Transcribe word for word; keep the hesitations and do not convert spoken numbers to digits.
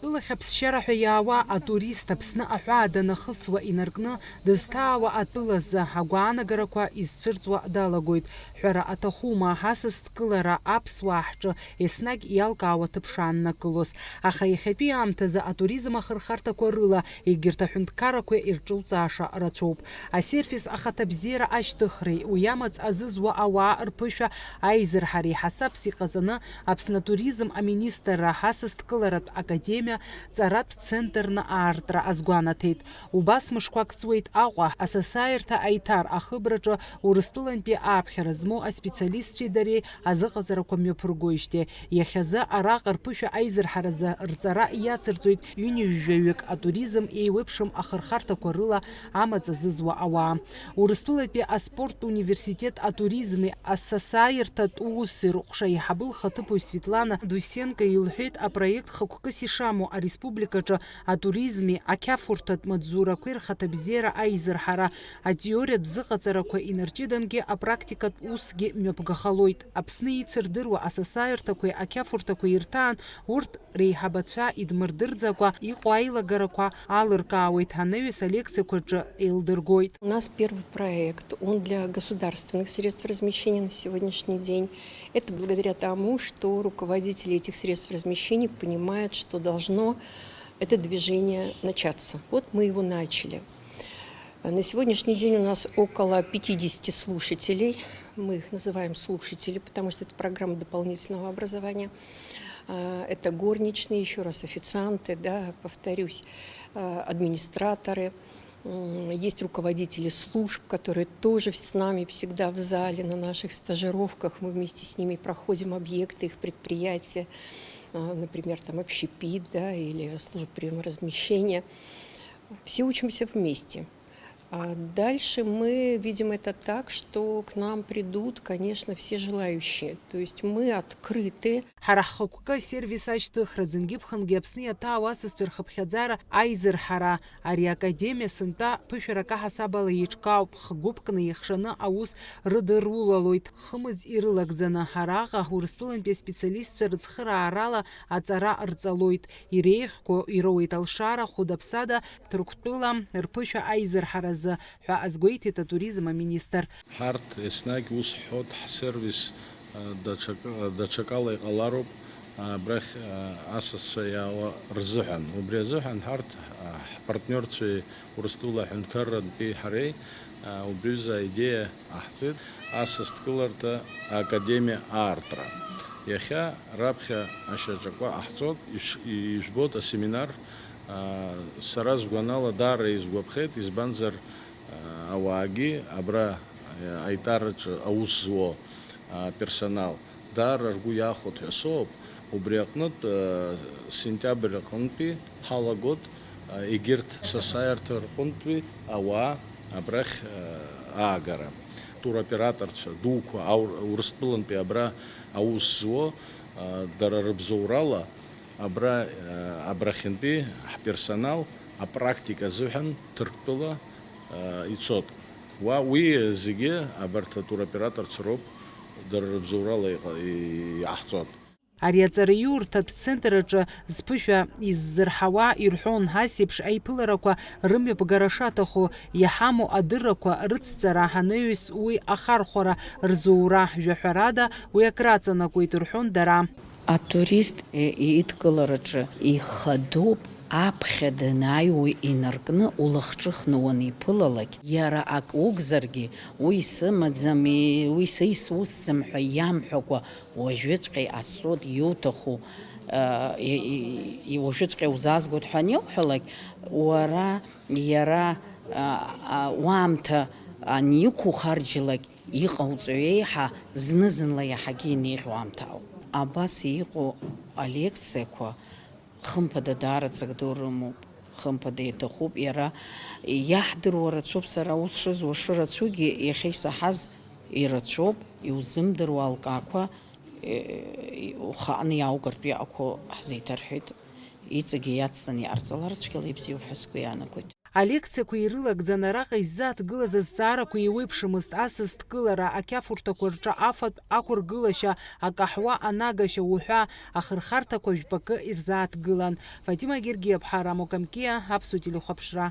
Тәылахь аԥсшьара ҳәа иаауа атурист Аԥсны аҳәаа данахысуа инаркны дызҭаауа атәылазы агәаанагарақәа изцәырҵуа далагоит. Ҳәара аҭахума, ҳасасдкылара аԥсуаа ҳҿы еснагь иалкаауа ҭыԥ шааннакылоз. Аха иахьатәи аамҭазы атуризм ахырхарҭақәа рыла егьырҭ аҳәынҭқаррақәа ирҿуҵааша рацәоуп. Асервис ахаҭабзиара ашьҭыхреи уи амаҵ азызуа ауаа рԥышәа аизырҳареи ҳасабс иҟаҵаны, Аԥсны атуризм аминистрра ҳасасдкыларатә академиа ҵаратә центрны аартра азгәанаҭеит. Убас мышқәак ҵуеит Аҟәа асасааирҭа Аиҭар ахыбраҿы Урыстәылантәи ааԥхьара змоу аспециалистцәеи дареи азыҟаҵарақәа мҩаԥыргоижьҭеи. Иахьазы араҟа рԥышәа аизырҳаразы рҵара иацырҵоит ҩынҩажәаҩык атуризм еиуеиԥшым ахырхарҭақәа рыла амаҵ азызуа ауаа. Урыстәылатәи аспорттә университет атуризми асасааирҭатә уси рҟәша аиҳабы лхаҭыԥуаҩ Светлана Дусенко илҳәеит апроект хықәкыс ишамоу ареспубликаҿы атуризми ақьафурҭатә маҵзурақәеи рхаҭабзиара аизырҳара, атеориатә зыҟаҵарақәа инарҷыдангьы апрактикатә усгьы мҩаԥгахалоит. Аԥсны ицырдыруа асасааирҭақәеи ақьафурҭақәеи ирҭаан урҭ реиҳабацәа идмырдырӡакәа иҟоу аилагарақәа алыркаауеит, анаҩс алекциақәа рҿы еилдыргоит. У нас первый проект, он для государственных средств размещения на сегодняшний день. Это благодаря тому, что руководители этих средств размещения понимают, что должно это движение начаться. Вот мы его начали. На сегодняшний день у нас около пятидесяти слушателей. Мы их называем слушатели, потому что это программа дополнительного образования. А, это горничные, ещё раз официанты, да, повторюсь, а, администраторы. М, есть руководители служб, которые тоже с нами всегда в зале на наших стажировках. Мы вместе с ними проходим объекты их предприятия, а, например, там общепит, да, или служба приёма размещения. Все учимся вместе. А дальше мы видим это так, что к нам придут, конечно, все желающие. То есть мы открыты. Ҳара ҳхықәкы асервис ашьҭыхра, ӡынгьы-ԥхынгьы Аԥсны иаҭаау асасцәа рхыԥхьаӡара аизырҳара, ари академиа сынтәа ԥышәарак аҳасабала еиҿкаауп, хгәыԥкны ихшаны аус рыдырулалоит, хымз ирылагӡаны. Араҟа Урыстәылантәи аспециалистцәа рыцхыраарала аҵара рҵалоит, иреиӷьқәоу ироуеит алшара хәыда-ԥсада Ҭырқәтәыла рԥышәа аизырҳаразы, ҳәа азгәеиҭеит атуризм аминистр. Ҳарҭ еснагь ус ҳҳәоит, ҳсервис, а, даҽак-, даҽакала иҟалароуп, а, абрахь, а, асасцәа иаауа рзыҳәан. Убри азыҳәан ҳарҭ, а, ҳпартниорцәеи Урыстәыла аҳәынҭқарратәи ҳареи, а, убри аҩыза аидеиа ҟаҳҵеит, асасдкыларҭа академиа аартра. Иахьа раԥхьа ашьаҿақәа ҟаҳҵоит, иш-, ижәбоит асеминар, а, сара сгәанала даара исгәаԥхеит, избанзар, ауаагьы абра, аитараҿы аус зуо, а, персонал даара ргәы иахәоит ҳәа соуп. Убри аҟнытә, а, сентиабр аҟынтәи ҳалагоит, а, егьырҭ сасааирҭа рҟынтәи ауаа абрахь, а, аагара. Туроператорцәа дуқәа, аур-, Урыстәылантәи абра аус зуо, а, дара рыбзоурала абра, а, абрахьынтәи ҳперсонал апрактика азыҳәан Ҭырқәтәыла, а, ицоит. Уа, уи зегьы абарҭ атуроператорцәа роуп, дара рыбзоурала иҟа-, и-, иаҳҵоит. Ари аҵараиурҭатә центр аҿы зԥышәа иззырҳауа ирҳәон, ас еиԥш аиԥыларақәа рымҩаԥгара шаҭаху, иҳамоу адыррақәа рыцҵара, анаҩс уи ахархәара рзура, жәаҳәарада, уи акраҵанакуеит рҳәон дара. Атурист, е, идкылараҿы ихадоуп, аԥхьа данааи уи инаркны улахҿыхны уаниԥылалак, иара ак угзаргьы, уи сымаӡам, уи са исусӡам ҳәа иамҳәакәа, уажәыҵәҟьа асод иуҭаху, а, и, и, и, уажәыҵәҟьа иузаазгоит ҳәа аниауҳәалак, уара, иара, а, а, уаамҭа аниқәухарџьлак, иҟауҵо еиҳа зны-зынла иаҳагьы инеиӷьу аамҭа ауп. Абас иҟоу алекциақәа хымԥада даараӡак ду рымоуп, хымԥада иаҭахуп, иара иаҳдыруа рацәоуп, сара аус шызуа шырацәоугьы иахьа исаҳаз ирацәоуп, иузымдыруа алкаақәа, е, ухааны иааугартә иҟақәоу ҳзеиҭарҳәеит, иҵегьы иацҵаны иҟарҵалар цәгьала ибзиоуп ҳәа сгәы иаанагоит. Алекциақәа ирылагӡан араҟа иззааҭгылаз азҵаарақәа еиуеиԥшымызт, асасдкылара, ақьафурҭақәа рҿы афатә ақәыргылашьа, акаҳуа анагашьа уҳәа, ахырхарҭақәа жәпакы ирзааҭгылан. Фатима Гергиаԥҳа, Рамо Камкиа, Аԥсуа телехәаԥшра.